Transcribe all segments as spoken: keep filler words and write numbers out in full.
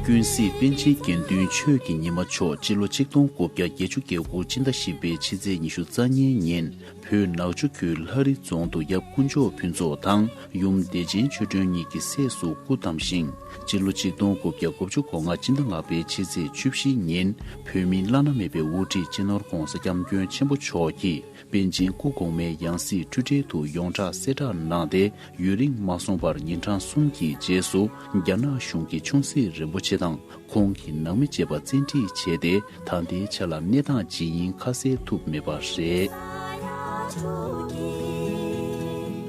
ཀུན་གཟིགས་པཎ་ཆེན་དགེ་འདུན་ཆོས་ཀྱི་ཉི་མ་མཆོག་སྤྱི་ལོ་ཆིག་སྟོང་དགུ་བརྒྱ་བརྒྱད་ཅུ་གྱ་དགུ་སྤྱི་ཟླ་བཞི་པའི་ཕྱི་ཚེས་ཉི་ཤུ་རྩ་གཉིས་ཉིན་བོད་ནག་ཆུ་ཁུལ་ལྷ་རི་རྫོང་དུ་ཡབ་དཀོན་མཆོག་ཕུན་ཚོགས་དང་ཡུམ་བདེ་ཆེན་ཆོས་སྒྲོན་གཉིས་ཀྱི་སྲས་སུ་སྐུ་བལྟམས་ཤིང་། སྤྱི་ལོ་ཆིག་སྟོང་དགུ་བརྒྱ་དགུ་བཅུ་གོ་ལྔ་སྤྱི་ཟླ་ལྔ་པའི་ཕྱི་ཚེས་བཅུ་བཞི་ཉིན་བོད་མིའི་བླ་ན་མེད་པའི་དབུ་ཁྲིད་སྤྱི་ནོར་ྋགོང་ས་ྋསྐྱབས་མགོན་ཆེན་པོ་མཆོག་གིས། པཎ་ཆེན་སྐུ་གོང་མའི་ཡང་སྲིད་འཁྲུལ་བྲལ་དུ་ཡོངས་གྲགས་གསལ་བསྒྲགས་གནང་སྟེ། ཡུན་རིང་མ་སོང་བར་ཉིན་གྲངས་གསུམ་གྱི་རྗེས་སུ་རྒྱ་ནག་གཞུང་གིས་ཆུང་སྲིད་རིན་པོ་ཆེ་དང་ཁོང་གི་ནང་མི་བཅས་པ་བཙན་ཁྲིད་བྱས་ཏེ། ད་ལྟའི་ཆ་ལ་གནས་སྟངས་ཇི་ཡིན་ཁ་གསལ་ཐུབ་མེད་པ་རེད།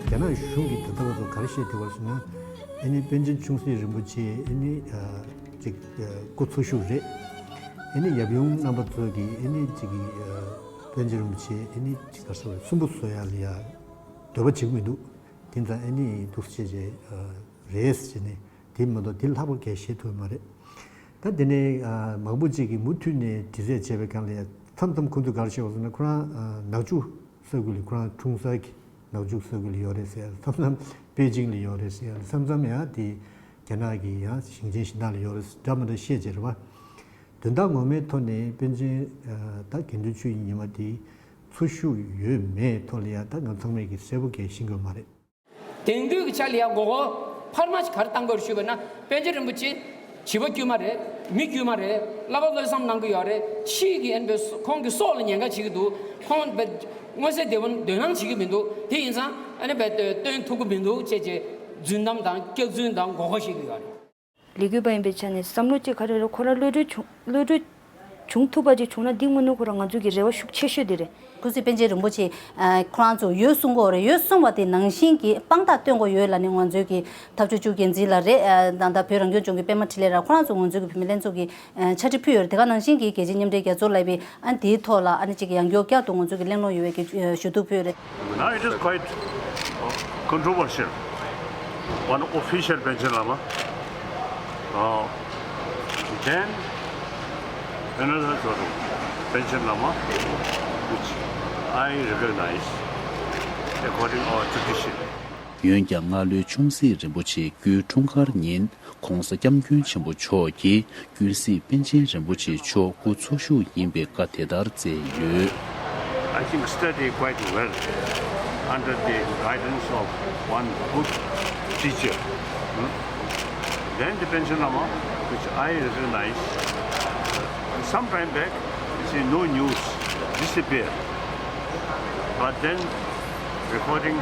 རྒྱ་ནག་གཞུང་གིས་ད་ལྟ་བར་དུ་ག་རེ་བཤད་བསྡད་པ་ཟེར་ན། ཨ་ནི་པཎ་ཆེན་ཆུང་སྲིད་རིན་པོ་ཆེ་ཨ་ནི་ཅིག་སྐུ་འཚོ་བཞུགས་རེད། ཨ་ནི་ཡབ་ཡུམ་རྣམ་པ་ཚོ་གིས་ཨ་ནི་ཅིག་གི་པཎ་ཆེན་རིན་པོ་ཆེ་ཨ་ནི་ཅིག་ག་རེ་ཟེར་བ་སུན་པོ་བཟོ་ཡ་ལ་ཡ་འདོད་པ་བྱེད་ཀྱི་མི་འདུག་དེ་ཙང་ཨ་ནི་འདུག་སེ་བྱས་བྱས་རེད་ཟེར་ནས། དེ་མ་གཏོགས་དེ་ལྷག་པ་གས་བཤད་ཐུབ་མ་རེད། ད་དེ་ནས་མང་པོ་ཅིག་གིས་མུ་མཐུད་ནས་དྲི་རྩད་བྱས་པའི་སྒང་ལ་ཡ་མཚམས་མཚམས་ཁོང་ཚོས་ག་རེ་བཤད་པ་ཟེར་ན། ཁོ་རང་ནག་ཆུ་ས་ཁུལ་ལ། ཁོ་རང་འཁྲུངས་ས་གི་ནག་ཆུ་ས་ཁུལ་ལ་ཡོད་རེད་ཟེར། མཚམས་མཚམས་པེ་ཅིང་ལ་ཡོད་རེད་ཟེར། མཚམས་མཚམས་ཡང་དེ་རྒྱ་ནག་གི་ཡང་ཞིང་ཆེན་གཞན་དག་ལ་ཡོད་རེད་ཟེར། འདྲ་མི་འདྲ་བཤད་བྱས་རེད་བ། དོན་དག་ངོ་མའི་ཐོག་ནས་པཎ་ཆེན་ད་དགེ་འདུན་ཆོས་ཀྱི་ཉི་མ་དེ་འཚོ་བཞུགས་ཡོད་མེད་ཐོག་ལ་ཡ་ད་ང་ཚང་མས་ཀྱི་གསལ་པོ་གས་ཤེས་ཀྱི་ཡོད་མ་རེད། དེང་དུས་ཀྱི་ཆ་ལ་ཡང་མགོ་སྐོར་འཕར་མ་ཞིག་ག་རེ་བཏང་དགོས་རེད་ཞུས་པ་ན། པཎ་ཆེན་རིན་པོ་ཆེ་བྱིས་པ་དཀྱུས་མ་རེད། མི་དཀྱུས་མ་རེད། བསླབ་པ་བློས་བསམ་གནང་གི་ཡོད་རེད། ཕྱིས་ཀྱི་ཨ་ནི་བས་ཁོང་གི་སྲོག་ལ་ཉེན་ཁ་བྱེད་ཀྱི་འདུག་ཁོང་བས་མངོན་གསལ་དོད་པོ་འདོན་གནང་བྱེད་ཀྱི་མི་འདུག་དེ་ཡིན་ཙང་ཨ་ནི་བས་སྟོན་ཐུབ་ཀྱི་མི་འདུག་ཅེས་བྱས་རྫུན་གཏམ་དང་སྐྱག་རྫུན་དང་མགོ་སྐོར་བཤད་ཀྱི་ཡོད་རེད། ལས་འགུལ་པ་ཡིན་པའི་ཆ་ནས་བསམ་བློ་གཅིག་ག་རེ་རེད། ཁོ་རང་གློད་གྲོལ་བྱུང་། གློད་གྲོལ་བྱུང་ཐུབ་པ་ཅིག་བྱུང་ན། འདི་དངོས་གནས་ཁོ་རང་ང་ཚོ་གི་རེ་བ་ཤུགས་ཆེ་ཤོས་དེ་རེད། སྐུ་ཚེ་པཎ་ཆེན་རིན་པོ་ཆེ་ཁོ་རང་ཚོ་ཡོད་གསུང་གི་ཡོད་རེད། ཡོད་གསུང་བ་དེ་ནང་བཞིན་གྱི་དཔང་རྟགས་སྟོན་དགོས་ཡོད་ལབ་ནས། ང་ཚོའི་གི་ཐབས་ཇུས་ཅུ་འགན་འཛིན་ལགས་རེད། ད་ལྟ་བོད་རང་སྐྱོང་ལྗོངས་ཀྱི་པད་མ་འཕྲིན་ལས་ལགས། ཁོ་རང་ཚོ་ང་ཚོའི་གི་བུད་མེད་ལྷན་ཚོགས་ཀྱི་ཕྱག་བྲིས་ཕུལ་ཡོད་རེད། དེ་ག་ནང་བཞིན་གྱི་རྒྱལ་སྤྱིའི་མཉམ་འབྲེལ་རྒྱལ་ཚོགས་ལབ་པའི་ཨ་ནི་དེའི་ཐོག་ལ་ཨ་ནི་ཅིག་ཡང་བསྐྱར་ཡང་བསྐྱར་དུ་ང་ཚོའི་གི་གླེང་སློང་ཡོད་པའི་གི་ཞུ་གཏུག་ཕུལ་ཡོད་རེད། Now it is quite controversial. One official Panchen Lama, uh, then another sort of Panchen Lama, which I recognize according our tradition. འོན་ཀྱང་སྔ་ལོའི་ཆུང་སྲིད་རིན་པོ་ཆེའི་སྐུའི་འཁྲུངས་སྐར་ཉིན། ྋགོང་ས་ྋསྐྱབས་མགོན་ཆེན་པོ་མཆོག་གིས་ཀུན་གཟིགས་པཎ་ཆེན་རིན་པོ་ཆེ་མཆོག་སྐུ་འཚོ་བཞུགས་ཡིན་པའི་བཀའ་དེ་ལྟར་སྩལ་ཡོད། I think study quite well under the guidance of one good teacher. Hmm? Then the Panchen Lama, which I recognize, some time back, you see, no news, disappeared. But then, recording,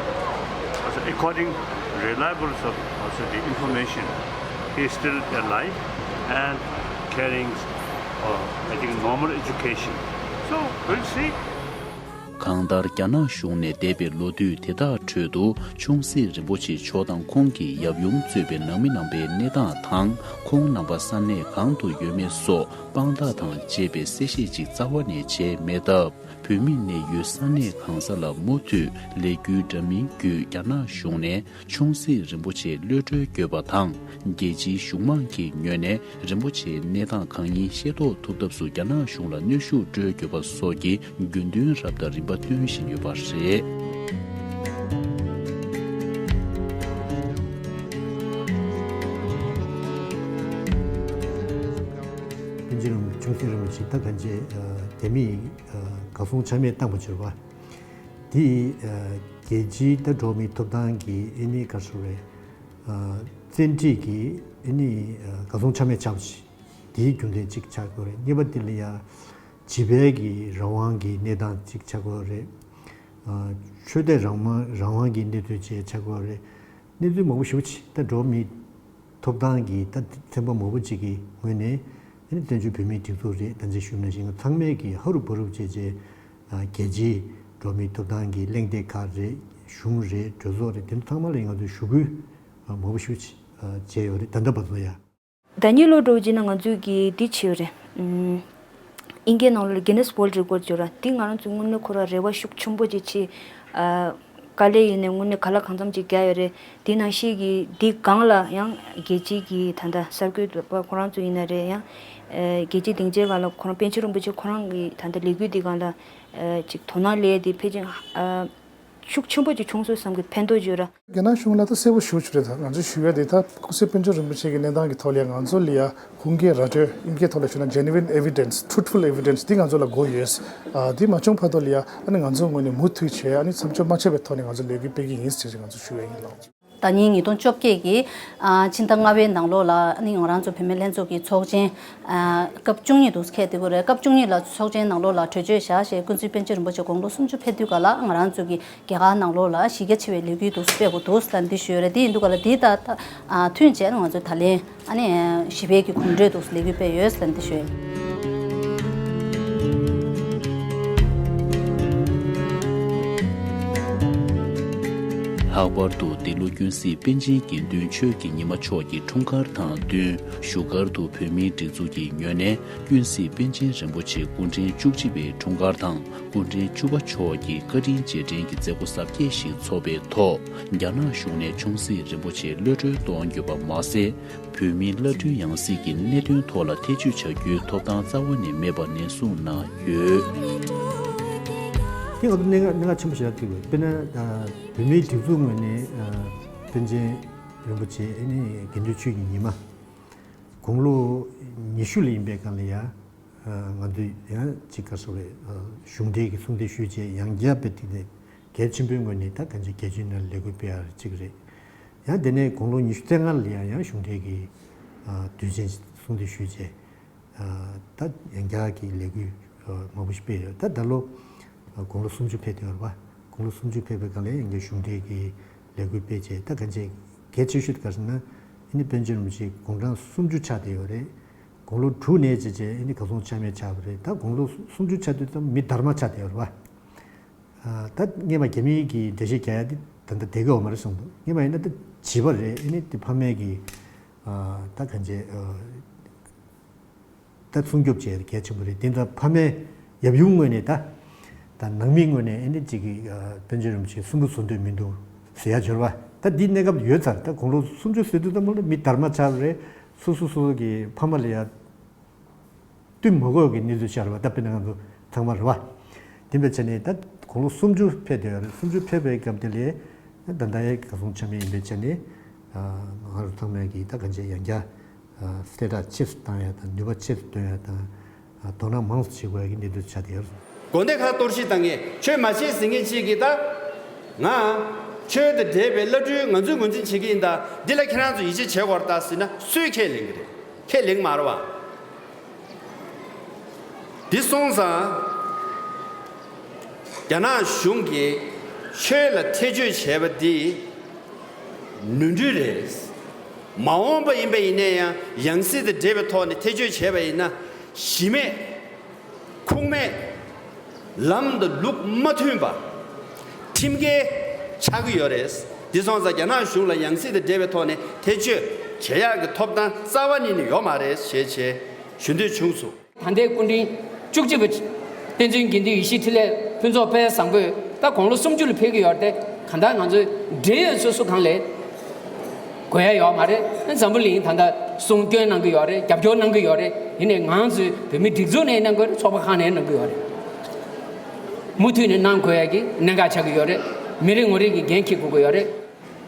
also according reliable source, also the information, he is still alive and carrying, uh, I think, normal education. So, we'll see. གང་ལྟར་རྒྱ་ནག་གཞུང་ནས་འདས་པའི་ལོ་དུས་དེ་དག་ཁྲོད་དུ་ཆུང་སྲིད་རིན་པོ་ཆེ་མཆོག་དང་ཁོང་གི་ཡབ་ཡུམ་གཙོས་པའི་ནང་མི་རྣམ་པའི་གནས་སྟངས་དང་། ཁོང་རྣམ་པ་ས་གནས་གང་དུ་ཡོད་མེད་སོགས་དཔང་རྟགས་དང་བཅས་པའི་གསལ་བཤད་ཅིག་རྩ་བ་ནས་བྱས་མེད་སྟབས། བོད་མི་གནས་ཡུལ་ས་གནས་གང་ས་ལ་མུ་མཐུད་ལས་འགུལ་འདྲ་མིན་བརྒྱུད། རྒྱ་ནག་གཞུང་ནས་ཆུང་སྲིད་རིན་པོ་ཆེ་གློད་གྲོལ་དགོས་པ་དང་། རྒྱལ་སྤྱིའི་གཞུང་མང་གི་ངོས་ནས་རིན་པོ་ཆེའི་གནས་སྟངས་གང་ཡིན་ཤེས་རྟོགས་ཐུབ་ཐབས་སུ་རྒྱ་ནག་གཞུང་ལ་གནོན་ཤུགས་སྤྲོད་དགོས་པ་སོགས་ཀྱི་དགོས་འདུན་རབ་དང་རིམ་པ་བཏོན་བཞིན་ཡོད་པ་རེད། པཎ་ཆེན་ཆུང་སྲིད་རིན་པོ་ཆེ་ད་གང་བྱས་རྒྱ་མིས་གར་སོང་ཆ་མེད་བཏང་བ་བྱས་པ་དེ། རྒྱལ་སྤྱིའི་ད་འགྲོ་བ་མིའི་ཐོབ་ཐང་གི་ཨ་ནི་ག་རེ་ཟེར་རེད། བཙན་ཁྲིད་ཀྱིས་ཨ་ནི་གར་སོང་ཆ་མེད་ཆགས་པ་ཞིག་དེའི་རྒྱུ་མཚན་གཅིག་ཆགས་དགོས་རེད། གཉིས་པ་དེ་ལ་ཡ་བྱིས་པའི་གི་རང་དབང་གི་གནས་སྟངས་གཅིག་ཆགས་དགོས་རེད། ཨ་ཆོས་དད་རང་དབང་རང་དབང་གི་གནས་ཚུལ་བཅས་ཆགས་དགོས་རེད། གནས་ཚུལ་མང་པོ་ཞེ་པོ་ཅིག་ད་འགྲོ་བ་མིའི་ཐོབ་ཐང་གི་ད་ཚན་པ་མང་པོ་ཅིག་གི་ངོས་ནས་ཨ་ནི་བཙན་བྱོལ་བོད་མིའི་སྒྲིག་འཛུགས་རེད། ད་ཅི་ཞུས་ནང་བཞིན་ཚང་མས་ཀྱི་ཧ་རུ་བ་རུ་བྱས་བྱས་རྒྱལ་སྤྱིའི་འགྲོ་བ་མིའི་ཐོབ་ཐང་གི་གླེང་སྟེགས་ཁག་རེད། གཞུང་རེད། གྲོས་ཚོགས་རེད། དེ་ཚོ་ཚང་མ་ལ་ང་ཚོས་ཞུ་སྐུལ་མང་པོ་ཞེ་པོ་ཅིག་བྱས་ཡོད་རེད། ད་ལྟ་བར་དུ་ཡ། ཟླ་ཉིན་ལོ་འགྲོ་རྗེས་ན་ང་ཚོས་ཀྱི་འདི་བྱས་ཡོད་རེད། ཨིན་སྐད་ནང་ལོགས་Guinness World Record ཡོད་ར། འདི་ང་རང་ཚོ་དངོས་གནས་ཁོ་ར་རེ་བ་ཤུགས་ཆེན་པོ་ཅིག་བྱས། ཨ་དཀའ་ལས་ཡིན་ནའི་དངོས་གནས་ག་ལ་གང་འཚམ་ཅིག་བརྒྱབ་ཡོད་རེད། འདི་ནང་བཞིན་གྱི་འདི་སྒང་ལ་ཡང་རྒྱལ་སྤྱིའི་གི་ད་ལྟ་གསར་འགོད་པ་ཁོ་རང་ཚོ་ཡིན་ན་རེད། ཡང་ཨ་རྒྱལ་སྤྱིའི་སྡིངས་ཆའི་སྒང་ལ་ཁོ་རང་པཎ་ཆེན་རིན་པོ་ཆེ་ཁོ་རང་གི་ད་ལྟ་ལས་འགུལ་འདི་སྒང་ལ་ཨ་ཅིག་དོ་སྣང་སླེབས་ཏེ་ཕལ་ཆེར་ཨ། ཤུགས་ཆེན་པོ་ཅིག་བྱུང་སོང་བསམ་གི་ཕན་ཐོགས་ཡོད་ར། རྒྱ་ནག་གཞུང་ལ་ད་གསལ་པོ་ཞུ་ཆོག་རེད། ད་ང་ཚོས་ཞུ་ཡ་དེ་ད་སྐུ་ཚེ་དཔལ་འབྱོར་རིན་པོ་ཆེ་གི་གནས་སྟངས་ཀྱི་ཐོག་ལ་ཡང་ང་ཚོ་ལ་ཡ་ཧུང་སྐད་ར་སྤྲོད། ཨིན་སྐད་ཐོག་ལ་ཞུ་ན་genuine evidence, truthful evidence དེ་ང་ཚོ་ལ་དགོས་ཡོད། ཨ་དེ་མ་བྱུང་བར་དུ་ལ་ཡ་ཨ་ནི་ང་ཚོ་ངོས་ནས་མུ་མཐུད་བྱས་ཨ་ནི་མཚམས་འཇོག་མ་བྱས་པའི་ཐོག་ནས་ང་ཚོ་ལས་འགུལ་སྤེལ་གྱི་ཡིན་ཟེར་ང་ཚོ་ཞུ་ཡ་ཡིན་ལགས། ཟླ་ཉིན་ཉིས་སྟོང་བཅོ་བརྒྱད་ཀྱི་ཨ་ཕྱི་ཟླ་ལྔ་པའི་ནང་ལོགས་ལ་ཨ་ནི་ང་རང་ཚོ་བུད་མེད་ལྷན་ཚོགས་ཀྱི་ཚོགས་ཆེན་ཨ་སྐབས་བཅུ་གཉིས་འདུག་ཁེལ་བསྡད་ཀྱི་རེད། སྐབས་བཅུ་གཉིས་ལ་ཚོགས་ཆེན་ནང་ལོགས་ལ་གྲོས་ཆོད་བཞག་བྱས་ཀུན་གཟིགས་པཎ་ཆེན་རིན་པོ་ཆེ་དགུང་ལོ་སུམ་ཅུ་ཕེབས་དུས་ག་ལ་ང་རང་ཚོ་གི་རྒྱ་གར་ནང་ལོགས་ལ་གཞི་རྒྱ་ཆེ་བའི་ལས་འགུལ་འདུག་སྤེལ་དགོས་འདུག་ལབ་འདི་ཞུས་ཡོད་རེད། དེ་ཡིན་དུས་ག་ལ་དེ་ད་ད་ཨ་མཐུན་བྱས་ང་ཚོ་ད་ལན་ཨ་ནི་ཞི་བའི་གི་གོམ་བགྲོད་འདུག་ལས་འགུལ་སྤེལ་ཡོད་ལབ་འདི་ཞུས་ཡོད། ལྷག་པར་དུ་འདི་ལོ་ཀུན་གཟིགས་པཎ་ཆེན་དགེ་འདུན་ཆོས་ཀྱི་ཉི་མ་མཆོག་གི་འཁྲུངས་སྐར་དང་བསྟུན་བཞུགས་སྒར་དུ་བོད་མིའི་སྒྲིག་འཛུགས་ཀྱི་ངོས་ནས་ཀུན་གཟིགས་པཎ་ཆེན་རིན་པོ་ཆེ་སྐུ་ཕྲེང་བཅུ་གཅིག་པའི་འཁྲུངས་སྐར་དང་སྐུ་ཕྲེང་བཅུ་པ་མཆོག་གི་བཀའ་དྲིན་རྗེས་དྲན་གྱི་མཛད་སྒོ་གཟབ་རྒྱས་ཤིག་འཚོགས་པའི་ཐོག་རྒྱ་ནག་གཞུང་ནས་ཆུང་སྲིད་རིན་པོ་ཆེ་གློད་གྲོལ་གཏོང་དགོས་པ་མ་ཟད། བོད་མིའི་བླ་སྤྲུལ་ཡང་སྲིད་ཀྱི་གནད་དོན་ཐོག་ལ་ཐེ་བྱུས་བྱ་རྒྱུའི་ཐོབ་ཐང་རྩ་བ་ནས་མེད་པ་ནན་གསུངས་གནང་ཡོད། དེ་ང་ཚོ་གནད་འགག་གནད་འགག་ཆེན་པོ་ཞིག་ལ་ཐུག་ཡོད། དཔེར་ན་བོད་མིའི་སྒྲིག་འཛུགས་ངོས་ནས་པཎ་ཆེན་རིན་པོ་ཆེ་ཨ་ནི་དགེ་འདུན་ཆོས་ཀྱི་ཉི་མ་དགུང་ལོ་ཉི་ཤུ་ལ་ཡིན་པའི་སྒང་ལ་ཡ་ང་ཚོས་ཡང་ཅིག་ག་རེ་ཟེར་དགོས་རེད། གཞུང་འབྲེལ་གྱི་གསུང་བཤད་ཞུས་བྱས་ཡང་བསྐྱར་དཔེ་ཐིག་ནས། གལ་ཆེན་པོའི་ངོས་ནས་ད་གང་ཅི་གལ་ཆེན་ནང་ལས་འགུལ་སྤེལ་ཡག་གཅིག་རེད། ཡང་དེ་ནས་དགུང་ལོ་ཉི་ཤུ་རྩ་ལྔ་ལ་ཡང་ཡང་གཞུང་འབྲེལ་གྱི་དུས་ཆེན་གསུང་བཤད་ཞུས་རྗེས་ད་ཡང་བསྐྱར་གྱི་ལས་འགུལ་མང་པོ་ཞིག་སྤེལ་ཡོད། ད་ད་ལོ་དགུང་ལོ་སུམ་ཅུ་ཕེབས་དུས་རེད་པ། དགུང་ལོ་སུམ་ཅུ་ཕེབས་པའི་སྒང་ལ་ཡང་བསྐྱར་གཞུང་འབྲེལ་གྱི་ལས་འགུལ་སྤེལ་རྗེས་ད་གང་ཅི་གལ་ཆེ་ཤོས་དེ་ག་རེ་ཟེར་ན་ཨ་ནི་པཎ་ཆེན་རིན་པོ་ཆེ་དགུང་གྲངས་སུམ་ཅུ་ཆགས་བསྡད་ཡོད་རེད། དགུང་ལོ་དྲུག་ནས་བྱས་རྗེས་ཨ་ནི་གར་སོང་ཆ་མེད་ཆགས་པ་རེད། ད་དགུང་ལོ་སུམ་ཅུ་ཆགས་དུས་ད་མི་དར་མ་ཆགས་བསྡད་ཡོད་རེད་པ། ད་སྔས་མ་རྒྱ་མིའི་གི་འགྲེལ་བཤད་རྒྱག་ཡ་དེ་ད་ལྟ་བསྡད་ཀྱི་ཡོད་མ་རེད་གསུངས་འདུག། སྔས་མ་ཡིན་ན་ད་བྱིས་པ་རེད། ཨ་ནི་དེ་ཕ་མས་གི་ད་གང་བྱས་ད་སྲུང་སྐྱོབ་བྱས་གལ་ཆེན་པོ་རེད། དེ་ད་ཕ་མའི་ཡབ་ཡུམ་ངོས་ནས་ད་ད་ནང་མི་ངོས་ནས་ཨ་ནི་གཅིག་གི་པཎ་ཆེན་རིན་པོ་ཆེ་གསོན་པོ་བཟོ་འདོད་མི་འདུག་ཟེར་ཡ་འབྱོར་བ་ད་འདི་གནས་སྐབས་ཡོད་ཚར། ད་དགུང་ལོ་སུམ་ཅུ་ཟེར་དུས་ད་མོ་ལ་མི་དར་མ་ཆགས་པ་རེད། སོ་སོ་སོ་སོ་གི་ཕ་མ་ལ་ཡ། བསྟུན་མ་དགོས་ཀྱི་གནས་ཚུལ་ཤར་བ་ད་དཔེར་ན་ང་ཚོ་ཚང་མ་རེད་བ། དེ་འདྲ་བྱས་ནས་ད་དགུང་ལོ་སུམ་ཅུ་ཕེབས་བསྡད་ཡོད་རེད། སུམ་ཅུ་ཕེབས་པའི་སྐབས་དེ་ལས་ད་ལྟ་ཡའི་གར་སོང་ཆ་མེད་ཡིན་པའི་ཆ་ནས་ང་རང་ཚང་མས་ཀྱིས་ད་གང་བྱས་ཡང་བསྐྱར་གསལ་བསྒྲགས་ཆེ་རུ་བཏང་ཡ་དང་ནུས་པ་ཆེ་རུ་བཏོན་ཡ་དང་དོ་སྣང་མང་དུ་བྱེད་དགོས་ཡ་གི་གནས་ཚུལ་ཆགས་བསྡད་ཡོད་རེད། དགོན་སྡེ་ཁག་གཏོར་བཤིག་བཏང་མཁན་ཆོས་མ་བྱེད་ཟེར་མཁན་ཅིག་གིས་ད་ང་ཆོས་དང་འབྲེལ་བའི་བླ་སྤྲུལ་ང་ཚོས་ངོས་འཛིན་བྱེད་ཀྱི་ཡིན། ད་འདི་ལ་ཁྱེད་རང་ཚོ་ཡིད་ཆེས་བྱེད་དགོས་རེད་ད་ཟེར་ན་སུས་ཁས་ལེན་གྱི་རེད། ཁས་ལེན་མ་རེད་བ། འདི་སོང་ཙང་རྒྱ་ནག་གཞུང་གིས་ཆོས་ལ་ཐེ་བྱུས་བྱས་པ་འདི་ནོར་འཁྲུལ་རེད། མ་འོངས་པ་ཡིན་པ་ཡིན་ན་ཡང་ཡང་སྲིད་དང་འབྲེལ་བའི་ཐོག་ནས་ཐེ་བྱུས་བྱས་པ་ཡིན་ན་གཞི་མེད་ཁུངས་མེད་ལམ་དང་ལུགས་མ་མཐུན་པ་ཁྲིམས་འགལ་ཆགས་ཀྱི་ཡོད་རེད། འདི་སོང་ཙང་རྒྱ་ནག་གཞུང་ལ་ཡང་སྲིད་དང་འབྲེལ་བའི་ཐོག་ནས་ཐེ་བྱུས་བྱེད་ཡག་གི་ཐོབ་ཐང་རྩ་བ་ཉིད་ནས་ཡོད་མ་རེད་ཞེས་བྱས་ཞུ་འདོད་བྱུང་སོང་། ད་ལྟའི་སྐུ་ཕྲེང་བཅུ་གཅིག་པ་བསྟན་འཛིན་དགེ་འདུན་ཡེ་ཤེས་འཕྲིན་ལས་ཕུན་ཚོགས་དཔལ་བཟང་པོས་ད་དགུང་ལོ་སུམ་ཅུ་ལ་ཕེབས་ཀྱི་ཡོད་རེད། གང་ལྟར་ང་ཚོའི་འབྲེལ་ཡོད་སོ་སོ་སྒང་ལ་དགོས་ཡ་ཡོད་མ་རེད། འཛམ་བུ་གླིང་ད་ལྟ་གསུང་སྐྱོན་གནང་གི་ཡོད་རེད། རྒྱབ་སྐྱོར་གནང་གི་ཡོད་རེད། ཡིན་ནའི་ང་ཚོའི་བོད་མི་སྒྲིག་འཛུགས་ནས་གནང་གི་ཡོད་རེད། ཚོགས་པ་ཁག་ནས་གནང་གི་ཡོད་རེད། མུ་མཐུད་ནས་གནང་དགོས་ཡ་གི་གནད་འགག་ཆགས་ཀྱི་ཡོད་རེད། མི་རེ་ངོ་རེ་གིས་འགན་འཁྱེར་དགོས་ཀྱི་ཡོད་རེད།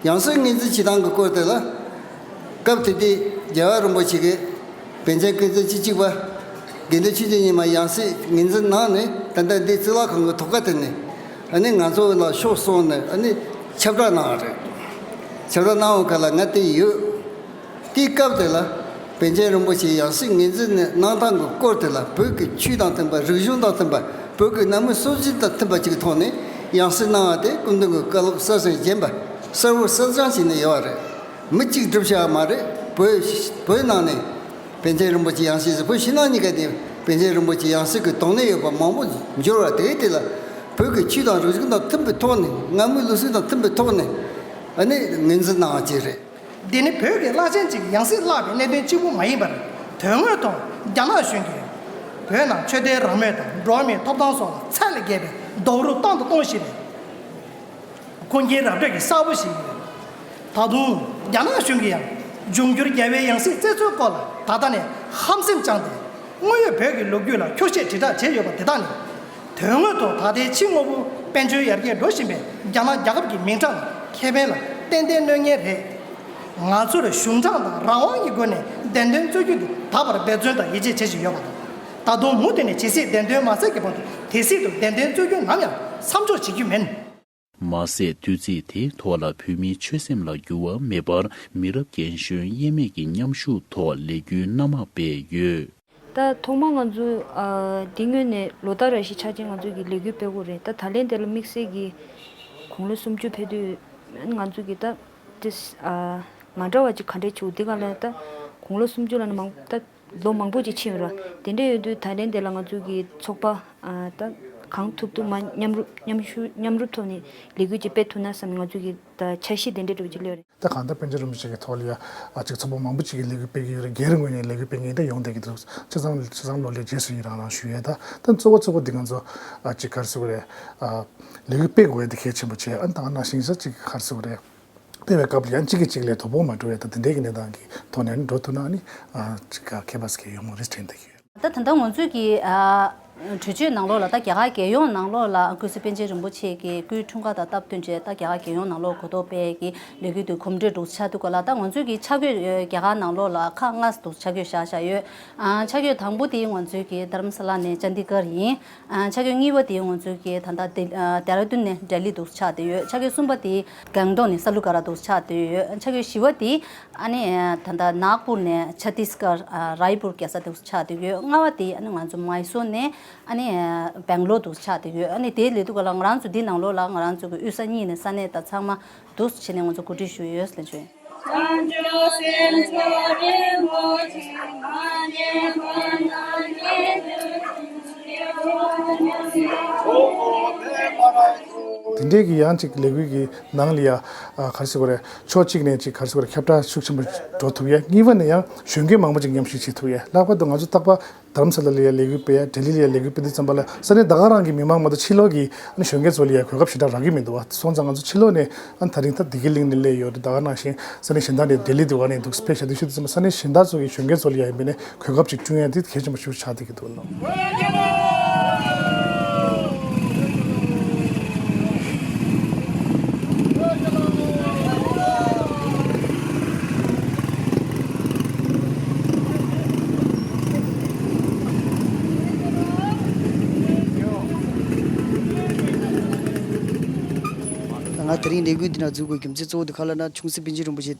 ཡང་སྲིད་ངོས་འཛིན་བྱེད་སྟངས་ཀྱི་སྐོར་དེ་ལ། སྐབས་དེ་དུས་རྒྱལ་བ་རིན་པོ་ཆེ་གིས་པཎ་ཆེན་ཀུན་གཟིགས་བཅུ་གཅིག་པ་དགེ་འདུན་ཆོས་ཀྱི་ཉི་མ་ཡང་སྲིད་ངོས་འཛིན་གནང་ནས་ད་ལྟ་འདི་གཙུག་ལག་ཁང་གི་ཐོག་ཁ་དེ་ནས་ཨ་ནི་ང་ཚོ་ལ་ཤོག་གསུངས་ནས་ཨ་ནི་ཁྱབ་བསྒྲགས་གནང་བ་རེད། ཁྱབ་བསྒྲགས་གནང་བ་ག་ལ་ང་དེ་ཡོད། དེའི་སྐབས་དེ་ལ་པཎ་ཆེན་རིན་པོ་ཆེ་ཡང་སྲིད་ངོས་འཛིན་གནང་སྟངས་ཀྱི་སྐོར་དེ་ལ་བོད་ཀྱི་ཆོས་དང་མཐུན་པ་རིག་གཞུང་དང་མཐུན་པ་བོད་ཀྱི་ནང་མི་སྲོལ་རྒྱུན་དང་མཐུན་པ་ཅིག་གི་ཐོག་ནས་ཡང་སྲིད་གནང་བ་དེ་སྐུ་མདུན་གྱི་བཀའ་སློབ་གསར་ཞིང་རྒྱས་པ་གསལ་བོ་གསལ་རྐྱང་བྱས་ནས་ཡོད་པ་རེད། མི་གཅིག་སྒྲུབ་བྱ་བ་མ་རེད། བོད་བོད་ནང་ནས་པཎ་ཆེན་རིན་པོ་ཆེ་ཡང་སྲིད་བོད་ཕྱི་ནང་གཉིས་ཀ་ནས་པཎ་ཆེན་རིན་པོ་ཆེ་ཡང་སྲིད་ཀྱི་དོན་གནད་ཡོད་པ་མང་པོ་འབྱོར་བ་དེ་དེ་ལ་བོད་ཀྱི་ཆོས་དང་རིག་གཞུང་དང་མཐུན་པའི་ཐོག་ནས་སྔ་མོའི་ལུགས་སྲོལ་དང་མཐུན་པའི་ཐོག་ནས་ཨ་ནི་ངོས་འཛིན་གནང་བ་ཅིག་རེད། འདི་ནི་བོད་ཀྱི་བླ་ཆེན་གཅིག་ཡང་སྲིད་བརླག་པའི་གནད་དོན་གཅིག་པུ་མ་ཡིན་པར་དོན་དངོས་ཐོག་རྒྱ་ནག་གཞུང་གིས་བོད་ནང་ཆོས་དད་རང་མོས་དང་འགྲོ་བ་མིའི་ཐོབ་ཐང་སོགས་ལ་ཚད་ལས་བརྒལ་བའི་རྡོག་རོལ་བཏང་དང་གཏོང་བཞིན་པའི་ཁུངས་སྐྱེལ་ར་སྤྲོད་ཀྱི་གསལ་པོ་ཞིག་ཡིན། ད་དུང་རྒྱ་ནག་གཞུང་གིས་ཡང་འབྱུང་འགྱུར་རྒྱལ་བའི་ཡང་སྲིད་བཙན་འཛུལ་སྐོར་ལ་ད་ལྟ་ནས་ཧམ་སེམས་བཅངས་ཏེ་དངོས་ཡོད་བོད་ཀྱི་ལོ་རྒྱུས་ལ་འཁྱོག་བཤད་དྲིལ་བསྒྲགས་བྱས་ཡོད་པ་འདི་དག་ནི་དོན་དངོས་ཐོག་ད་ལྟའི་ཕྱི་དངོས་པོ་ དཔལ་འབྱོར་ཡར་རྒྱས་འགྲོ་བཞིན་པའི་རྒྱ་ནག་རྒྱལ་ཁབ་ཀྱི་མིང་གྲགས་ནི་ཁེ་ཕན་ལ་ཏན་ཏན་གནོད་ངེས་རེད། ང་ཚོར་གཞུང་དྲང་དང་རང་དབང་གི་སྒོ་ནས་བདེན་དོན་རྩོད་རྒྱུ་དེ་ད་བར་འབད་བརྩོན་དང་ཡིད་ཆེས་བྱེད་བཞིན་ཡོད་པ་དང་། ད་དུང་མུ་མཐུད་ནས་ཇི་སྲིད་བདེན་དོན་མ་གསལ་གྱི་བར་དུ་དེ་སྲིད་དུ་བདེན་དོན་རྩོད་རྒྱུ་ནམ་ཡང་མཚམས་འཇོག་བྱེད་རྒྱུ་མིན། མ་ཟད་དུས་ཚིགས་དེའི་ཐོག་ལ་བོད་མིའི་ཆོད་སེམས་ལ་འགྱུར་བ་མེད་པར་མི་རབས་རྒན་གཞོན་དབྱེར་མེད་ཀྱི་མཉམ་ཞུགས་ཐོག་ལས་འགུལ་སྣ་མང་སྤེལ་ཡོད། ད་ཐོག་མར་ང་ཚོ་ཨ་འདི་སྔོན་ནས་ལོ་ལྟར་རེ་བཞིན་ཆ་ཆེན་ང་ཚོ་གི་ལས་འགུལ་སྤེལ་གྱི་རེད། ད་ད་ལན་དེ་ལ་དམིགས་བསལ་གྱི་དགུང་ལོ་སུམ་ཅུ་ཕེབས་དུས་ང་ཚོ་གི་ད་དེ་ཨ་མ་འདྲ་བ་ཅིག་ག་འདྲས་བྱུང་འདི་ག་ལ་ད་དགུང་ལོ་སུམ་ཅུ་ལ་ནི་མང་ད་ལོ་མང་པོ་ཅིག་ཕྱིན་ཡོད་ར། དེ་འདྲས་ཡོད་དུས་ད་ལན་དེ་ལ་ང་ཚོ་གི་ཚོགས་པ་ཨ་ད་གང་ཐུབ་ཐུབ་མ་མཉམ་རུབ་མཉམ་ཞུ་མཉམ་རུབ་ཐོག་ནས་ལས་འགུལ་ཅིག་སྤེལ་ཐུབ་ན་བསམ་ནས་ང་ཚོ་གི་ད་འཆར་གཞི་དེ་འདྲས་འགྲོ་ཅིག་སླེབས་རེད། ད་གང་ལྟར་པཎ་ཆེན་རིན་པོ་ཆེ་གི་ཐོག་ལ་ཡ་ཨ་ཅིག་ཚོགས་པ་མང་པོ་ཅིག་གིས་ལས་འགུལ་སྤེལ་གྱི་ཡོད་རེད། སྒེར་ངོས་ནས་ལས་འགུལ་སྤེལ་མཁན་ད་ཡོང་བསྡད་ཀྱི་འདུག་ཆ་ཚང་ཆ་ཚང་ལོ་ལེགས་རྗེས་སུ་ཡི་རང་རང་ཞུ་ཡས། ད་ད་གཙོ་བོ་གཙོ་བོ་འདི་ང་ཚོ་ཨ་ཅིག་ག་རེ་ཟེར་དགོས་རེད། ཨ་ལས་འགུལ་སྤེལ་དགོས་ཡས་དེ་གལ་ཆེན་པོ་བྱས། ཨ་ད་ནང་བཞིན་ས་ཅིག་ག་རེ་ཟེར་དགོས་རེད། སྤེལ་བའི་སྐབས་ལ་ཡང་གཅིག་གིས་གཅིག་ལ་དོ་ཕོག་མ་འགྲོ་བའི་ད་དེ་འདྲའི་གི་གནས་སྟངས་ཀྱི་ཐོག་ནས་ཨ་ནི་འགྲོ་ཐུབ་ན་ཨ་ནི་ཨ་ཅིག་ག་ཁྱད་པར་ཞིག་ཡོང་མ་རེད་དྲན་བསྡད་ཀྱི་ཡོད། ད་ད་ལྟ་ང་ཚོས་ཀྱི་ཨ་གྲོས་ཆོད་ནང་ལོགས་ལ་ད་རྒྱ་གར་རྒྱལ་ཡོངས་ནང་ལོགས་ལ་ཀུན་གཟིགས་པཎ་ཆེན་རིན་པོ་ཆེ་གི་སྐུའི་འཁྲུངས་སྐར་དང་སྟབས་བསྟུན་བྱས་ད་རྒྱ་གར་རྒྱལ་ཡོངས་ནང་ལོགས་གོ་རྟོགས་སྤེལ་གྱི་ལས་འགུལ་དེ་གོམ་བགྲོད་འགྲོ་ཆགས་འདུག་ག་ལ། ད་ང་ཚོས་ཀྱི་ཆ་བགོས་རྒྱ་གར་ནང་ལོགས་ལ་ཁག་ལྔ་འདུག་ཆ་བགོས་བཞག་བཞག་ཡོད། ཨ་ཆ་བགོས་དང་པོ་དེ་ང་ཚོས་ཀྱི་དྷ་རམ་ས་ལ་ནས་ཅན་དི་གར་ཡིན། ཨ་ཆ་བགོས་གཉིས་པ་དེ་ང་ཚོས་ཀྱི་ད་ལྟ་ལྡི་ཨ་ལྡེ་ར་ལྡུན་ནས་ལྡི་ལི་འདུག་ཆགས་བསྡད་ཡོད། ཆ་བགོས་གསུམ་པ་དེ་གྷང་ཏོག་ནས་ས་ལུ་ག་ར་འདུག་ཆགས་བསྡད་ཡོད། ཆ་བགོས་བཞི་པ་དེ་ཨ་ནི་ད་ལྟ་ནཱག་པུར་ནས་ཆ་ཏིས་གར་ཨ་རའི་པུར་རྒྱལ་ས་འདུག་ཆགས་བསྡད་ཡོད། ལྔ་པ་དེ་ཨ་ནི་ང་ཚོ་མའི་སོར་ནས་ཨ་ནི་སྦེང་ལོར་འདུག་ཆགས་བསྡད་ཡོད། ཨ་ནི་དེའི་ལས་དུས་ག་ལ་ང་རང་ཚོ་འདི་ནང་ལོགས་ལ་ང་རང་ཚོ་གི་དབུས་ས་གཉིས་ནས་ས་གནས་དང་ཚང་མ་འདུག་བྱས་ནས་ང་ཚོ་གོ་སྒྲིག་ཞུས་ཡོད་ཟེར་ཞུ། དེ་འདྲའི་གི་ཡང་ཅིག་ལས་འགུལ་གྱི་ནང་ལ་ཡ་ཨ་ག་རེ་ཟེར་དགོས་རེད། ཕྱོགས་གཅིག་ནས་ཅིག་ག་རེ་ཟེར་དགོས་རེད། ཁྱབ་བསྒྲགས་ཤུགས་ཆེན་པོ་འགྲོ་ཐུབ་ཡས། གཉིས་པ་ནས་ཡང་གཞོན་སྐྱེས་མང་པོ་ཅིག་མཉམ་ཞུགས་བྱེད་ཐུབ་ཡས། ལྷག་པར་དུ་ང་ཚོ་རྟག་པར་དྷ་རམ་ས་ལ་ལ་ཡ་ལས་འགུལ་སྤེལ་ཡ། ལྡི་ལི་ལ་ཡ་ལས་འགུལ་སྤེལ་དུས་ཙམ་པ་ལ་ས་གནས་ད་ག་རང་གི་མི་མང་མ་གཏོགས་ཕྱི་ལོགས་ཀྱི་ཨ་ནི་གཞོན་སྐྱེས་ཚོ་ལ་ཡ་གོ་སྐབས་ཞེ་དྲག་རག་གི་མི་འདུག་བ། སོང་ཙང་ང་ཚོ་ཕྱི་ལོགས་ནས་ཨ་ནི་ད་རིང་ད་བདེ་སྐྱིད་གླིང་ནས་སླེབས་ཡོད་རེད། ད་ག་ནང་བཞིན་ས་གནས་གཞན་དག་ནས་ལྡི་ལི་དུ་བ་ནས་འདུག་སྤེལ་བྱ་དུས་ཤོད་དུས་ཙམ་པ་ས་གནས་གཞན་དག་ཚོ་གི་གཞོན་སྐྱེས་ཚོ་ལ་ཡ་ཡིན་པ་ནས་གོ་སྐབས་ཅིག་བསྐྲུན་ཡ་དེ་གལ་ཆེན་པོ་ཞིག་ཆགས་བསྡད་ཀྱི་འདུག་ལགས། ང་དེ་རིང་ལས་འགུལ་འདི་ནང་འཛུལ་དགོས་རྒྱུ་མཚན་གཙོ་བོ་དེ་ག་ལབ་ན། ཆུང་སྲིད་པཎ་ཆེན་རིན་པོ་ཆེ་ད་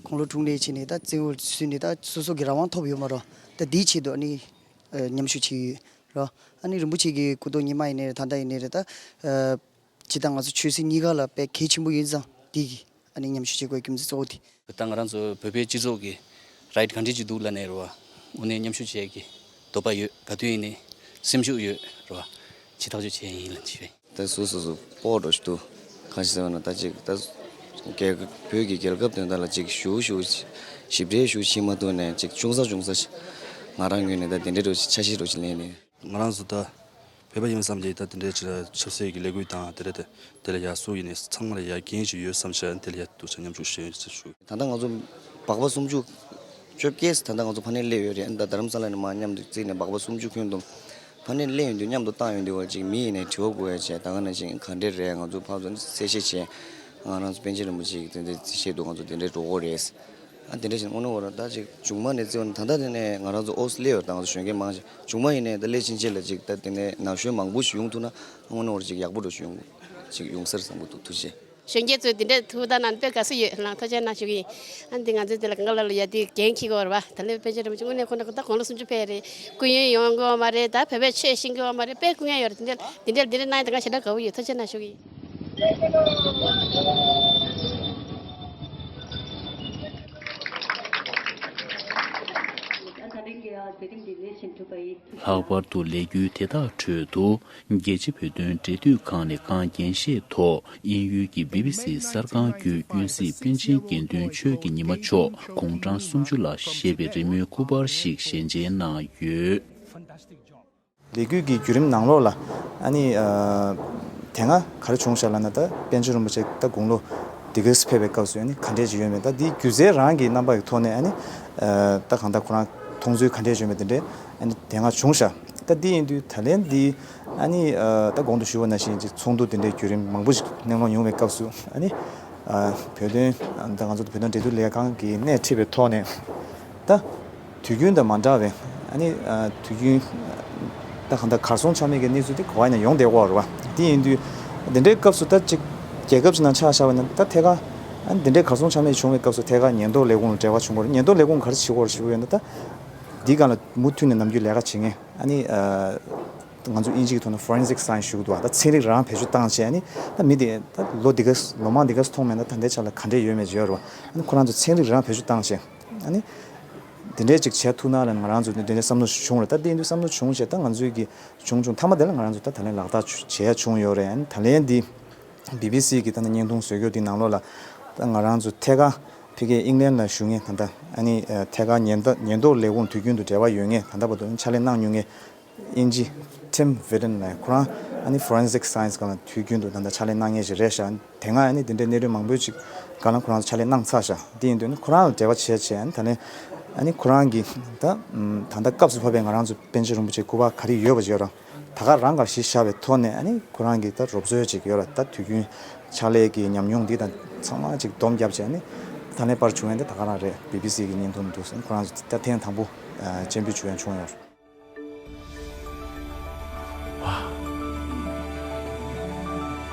དགུང་ལོ་དྲུག་ལས་ཕྱིན་ནས་ད་བཙན་བྱོལ་ཚུད་ནས་ད་སོ་སོ་གི་རང་དབང་ཐོབ་ཡོད་མ་རེད། ད་འདིའི་ཆེད་དུ་ཨ་ནི་ཨ་མཉམ་ཞུགས་བྱས་ཡོད་ར། ཨ་ནི་རིན་པོ་ཆེ་གི་སྐུ་ཐོག་ཉི་མ་ཡིན་ནའི་རེད། ད་ལྟ་ཡིན་ནའི་རེད། ད་ཨ་སྤྱིར་བཏང་ང་ཚོ་ཆོས་སྲིད་གཉིས་ཀ་ལ་དཔེ་གལ་ཆེན་པོ་ཡིན་ཙང་འདི་གི་ཨ་ནི་མཉམ་ཞུགས་བྱེད་དགོས་རྒྱུ་མཚན་གཙོ་བོ་དེ། ད་ང་རང་ཚོ་བོད་པའི་སྤྱི་ཚོགས་ཀྱི་རའིཊ་གང་འདྲས་ཅིག་འདུག་ལབ་ནའི་རེད་བ། དངོས་གནས་མཉམ་ཞུགས་བྱེད་ཀྱི་འདོད་པ་ཡོད། ག་དུས་ཡིན་ནའི་སེམས་ཤུགས་ཡོད་རེད་བ། ཅིག་ཐག་གཅོད་བྱེད་ཡིན་ལབ་ཅིག་རེད། ད་སོ་སོ་སོ་སྤོགས་འགྲོ་ཞིག་འདུག་གང་ཞིག་ཟེར་བ་ན་ད་ཅིག་ད་རྒྱལ་བོད་ཀྱི་རྒྱལ་ཁབ་དོན་དག་ལ་ཅིག་ཞུ་ཞུ་ཞིབ་ཕྲའི་ཞུ་བྱེད་མ་ཐུབ་ནས་ཅིག་ཅུང་ཟད་ཅུང་ཟད་ཞིག་ང་རང་ངོས་ནས་ད་དེ་འདྲའི་འགྲོ་ཆ་ཤས་འགྲོ་ཞིག་ལེན་ནས། ང་རང་ཚོ་ད་བོད་པ་ཡིན་བསམ་གྱི་ད་དེ་འདྲའི་ཆ་ཆབ་སྲིད་ཀྱི་ལས་འགུལ་དང་དེ་འདྲ་དེ་དེ་ལ་ཡ་སུ་ཡིན་ནའི་ཚང་མ་ལ་ཡ་འགན་ཞིག་ཡོད་བསམ་བྱས། དེ་ལ་ཡ་འདུག་ཆ་མཉམ་ཞུགས་ཞུ་ཡིན་ཟེར་ཞུ། ད་ལྟ་ང་ཚོ་སྦག་སྦག་སུམ་ཅུ་བཅོ་བརྒྱད་ད་ལྟ་ང་ཚོ་ཕ་ནས་སླེབས་ཡོད་རེད། ད་རྡ་རམ་ས་ལ་ནས་མར་མཉམ་དུ་བརྩིས་ནས་སྦག་སྦག་སུམ་ཅུ་ཁོན་བསྡོམས་ཕ་ནས་སླེབས་ཡོང་དུས་མཉམ་དུ་བཏང་ཡོང་དུས་བར་ཅིག་མི་ཡིན་ནའི་དྲི་བ་བཀོད་ཡ་བྱས། ད་ག་ནང་བཞིན་ག་འདྲས་རེད། ང་ཚོ་ཕར་ཚུར་གསལ་བཤད་བྱས། ང་རང་ཚོ་པཎ་ཆེན་རིན་པོ་ཆེ་གི་དོན་དེ་ཆེད་དུ་ང་ཚོ་དེ་འདྲས་འགྲོ་གི་རེད། ཨ་དེ་འདྲ་བཞིན་དངོས་གནས་འོ་ར་ད་ཅིག་མཇུག་མ་ནས་བརྩི་བ་ན་ད་ལྟ་དེ་ནས་ང་རང་ཚོ་ཨོ་སི་སླེབས་ཡོད་རེད། ད་ང་ཚོ་གཞོན་སྐྱེས་མང་ཆེ་མཇུག་མ་ཡིན་ནའི་ད་སླེབས་ཕྱིན་ཆད་ལ་ཅིག་ད་དེ་ནས་ན་གཞོན་མང་པོ་ཞིག་ཡོང་ཐུབ་ན་དངོས་གནས་འོ་ར་ཅིག་ཡག་པོ་འགྲོ་ཞིག་ཡོང་ཅིག་ཡོང་ས་རེད་བསམ་གྱི་འདུག་ཐུགས་རྗེ་ཆེ། གཞོན་སྐྱེས་ཚོས་དེ་འདྲའི་ཐུགས་དང་ནང་དཔེ་དགའ་བསུ་ཡོད་ལགས། ཐུགས་རྗེ་གནང་ཞུ་གི་ཡིན། ཨ་འདི་ང་ཚོས་དེ་ལ་གང་ག་ལ་ལ་ཡ་དེ་འགན་འཁྱེར་གི་ཡོད་རེད་བ། ད་ལོའི་པཎ་ཆེན་རིན་པོ་ཆེ་དངོས་གནས་ཁོ་ན་ཁོ་ད་དགུང་ལོ་སུམ་ཅུ་ཕེབས་རེད། སྐུ་ཡོན་ཡོང་གི་ཡོད་མ་རེད། ད་བོད་པའི་ཆོས་ཤེས་ཀྱི་ཡོད་མ་རེད། དཔེ་སྐུ་ངལ་ཡོད་རེད། དེ་འདྲ་དེ་འདྲ་དེ་འདྲ་གནང་ཡ་དེ་ང་ཞེ་དྲག་དགའ་པོ་ཡོད། ཐུགས་རྗེ་གནང་ཞུ་གི་ཡིན། ལྷག་པར་དུ་ལས་འགུལ་དེ་དག་ཁྲོད་དུ་རྒྱལ་སྤྱིའི་བོད་དོན་འབྲེལ་མཐུད་ཁང་ནས་ཁང་འགན་བཞེས་ཐོག་དབྱིན་ཡུལ་གྱི་བི་བི་སི་གསར་ཁང་བརྒྱུད་ཀུན་གཟིགས་པཎ་ཆེན་དགེ་འདུན་ཆོས་ཀྱི་ཉི་མ་མཆོག་དགུང་གྲངས་སུམ་ཅུ་ལ་བཞེས་པའི་རི་མོའི་སྐུ་པར་ཞིག་ཞལ་མཇལ་གནང་ཡོད། ལས་འགུལ་གྱི་བརྒྱུད་རིམ་ནང་ལོགས་ལ་ཨ་ནི་ཨ་དེ་སྔ་ག་རེ་བྱུང་བཞག་ལབ་ན། ད་པཎ་ཆེན་རིན་པོ་ཆེ་ད་དགུང་ལོ་འདི་ག་ཙམ་ཕེབས་པའི་སྐབས་སུ་ཨ་ནི་ག་འདྲས་ཅིག་ཡོད་མེད། ད་འདིའི་སྒྱུ་རྩལ་རང་གི་རྣམ་པ་ཡི་ཐོག་ནས་ཨ་ནི་ཨ་ད་གང་ལྟར་ཁོ་རང་མཐོང་ཚུལ་ག་འདྲས་ཡོད་མེད་དེ་འདྲས་ཨ་ནི་དེ་སྔ་བྱུང་བཞག་ད་འདི་ཡིན་དུས་ད་ལན་འདི་ཨ་ནི་ད་གོང་དུ་ཞུས་པ་ནང་བཞིན་ཅིག་ཚོགས་འདུ་དེ་འདྲའི་བརྒྱུད་རིམ་མང་པོ་ཞིག་གནས་སློང་ཡོང་བའི་སྐབས་སུ་ཨ་ནི་བོད་དོན་ད་ང་ཚོ་བོད་དོན་འབྲེལ་མཐུད་ལས་ཁང་གིས་སྣེ་ཁྲིད་པའི་ཐོག་ནས་ད། དུས་རྒྱུན་དང་མ་འདྲ་བའི་ཨ་ནི་དུས་རྒྱུན་ད་གང་ལྟར་གར་སོང་ཆ་མེད་ཀྱི་གནས་ཚུལ་དེ་ག་བ་ཡིན་ན་ཡོང་བསྡད་ཀྱི་ཡོད་རེད་བ། དེ་ཡིན་དུས་འདི་འདྲའི་སྐབས་སུ་ད་ཅིག་རྒྱལ་ཁབ་ཅིག་ནང་ཆ་བཞག་པ་ཡིན་ན་ད་ཐད་ཀར་ཨ་ནི་འདི་འདྲའི་གར་སོང་ཆ་མེད་བྱུང་བའི་སྐབས་སུ་ཐད་ཀར་ཉེན་རྟོག་ལས་ཁུངས་ལ་འབྲེལ་བ་བྱུང་དགོས་རེད། ཉེན་རྟོག་ལས་ཁུངས་ག་རེ་བྱེད་དགོས་རེད་ཞུ་གི་ཡོད་ན་ད་འདིའི་སྒང་ལ་མུ་མཐུད་ནས་ནམ་རྒྱུན་ལས་ཀ་བྱེད་མཁན་ཨ་ནི་ང་ཚོ་དབྱིན་ཇི་གི་ཐོག་ནས་forensic science ཞུ་གི་འདུག་བ། ད་ཚན་རིག་རང་བེད་སྤྱོད་བཏང་བྱས་ཨ་ནི་ད་མི་དེ་ད་ལོ་འདི་ག་ལོ་མང་འདི་ག་མཐོང་མེད་ན་ད་ལྟའི་ཆ་ལ་ག་འདྲས་ཡོད་མེད་བརྗོད་རེད་བ། ཨ་ནི་ཁོ་རང་ཚོ་ཚན་རིག་རང་བེད་སྤྱོད་བཏང་བྱས། ཨ་ནི། དེ་འདྲས་ཅིག་བྱས་ཐུབ་ན་ལ་ང་རང་ཚོ་དེ་འདྲས་བསམ་བློ་བྱུང་རེད། ད་དེ་འདྲས་བསམ་བློ་བྱུང་བྱས་ད་ང་ཚོའི་གི་བྱུང་བྱུང་མཐའ་མ་དེ་ལ་ང་རང་ཚོ་ད་ད་ལན་ལག་བསྟར་བྱེད་ཡ་བྱུང་ཡོད་རེད། ཨ་ནི་ད་ལན་འདི་བི་བི་སི་གི་ད་ལྟ་བརྙན་ཐུང་བཟོ་རྒྱུ་དེ་ནང་ལོགས་ལ་ད་ང་རང་ཚོ་ཐད་ཀར་ཕ་གི་ཨིང་ལན་ལ་བཞུགས་མཁན་ད་ལྟ་ཨ་ནི་ཐད་ཀར་ཉེན་བརྡ་ཉེན་རྟོག་ལས་ཁུངས་དུས་རྒྱུན་དུ་འབྲེལ་བ་ཡོད་མཁན་ད་ལྟ་བར་དུ་ཕྱག་ལས་གནང་མྱོང་མཁན། དབྱིན་ཇི་Tim Vidden ལགས་ཁོ་རང་ཨ་ནི་forensic science སྒང་ལ་དུས་རྒྱུན་དུ་ད་ལྟ་ཕྱག་ལས་གནང་མཁན་ཞིག་རེད་ཤག་དེ་སྔ་ཨ་ནི་དེ་འདྲའི་གནད་དོན་མང་པོའི་ཅིག་སྒང་ལ་ཁོ་རང་ཚོ་ཕྱག་ལས་གནང་ཚར་ཤག་དེ་ཡིན་དུས་ནི་ཁོ་རང་ལ་འབྲེལ་བ་བྱས་བྱས་ཨ་ནི་ད་ལན་ཨ་ནི་ཁོ་རང་གིས་ད་ད་ལྟ་སྐབས་སུ་བབས་པའི་ང་རང་ཚོ་པཎ་ཆེན་རིན་པོ་ཆེའི་སྐུ་པར་ག་རེ་ཡོད་པ་ཅིག་ཡོད་ར་ད་ག་རང་ག་གཞི་བཞག་པའི་ཐོག་ནས་ཨ་ནི་ཁོ་རང་གིས་ད་རོབ་ཚོད་ཅིག་ཡོད་ར་ད་དུས་རྒྱུན་ཕྱག་ལས་ཀྱི་ཉམས་མྱོང་འདི་དང་ཚང་མ་ཅིག་སྡོམ་བརྒྱབ་བྱས་ཨ་ནི་ད་ལན་པར་བྱུང་ཡ་འདི་ད་ག་རང་རེད། བི་བི་སི་གི་བརྙན་ཐུང་འདུག་ཁོ་རང་ཚོ་ད་ཐེངས་དང་པོ་སྤྱན་འབུལ་ཞུ་ཡ་བྱུང་ཡོད་ར།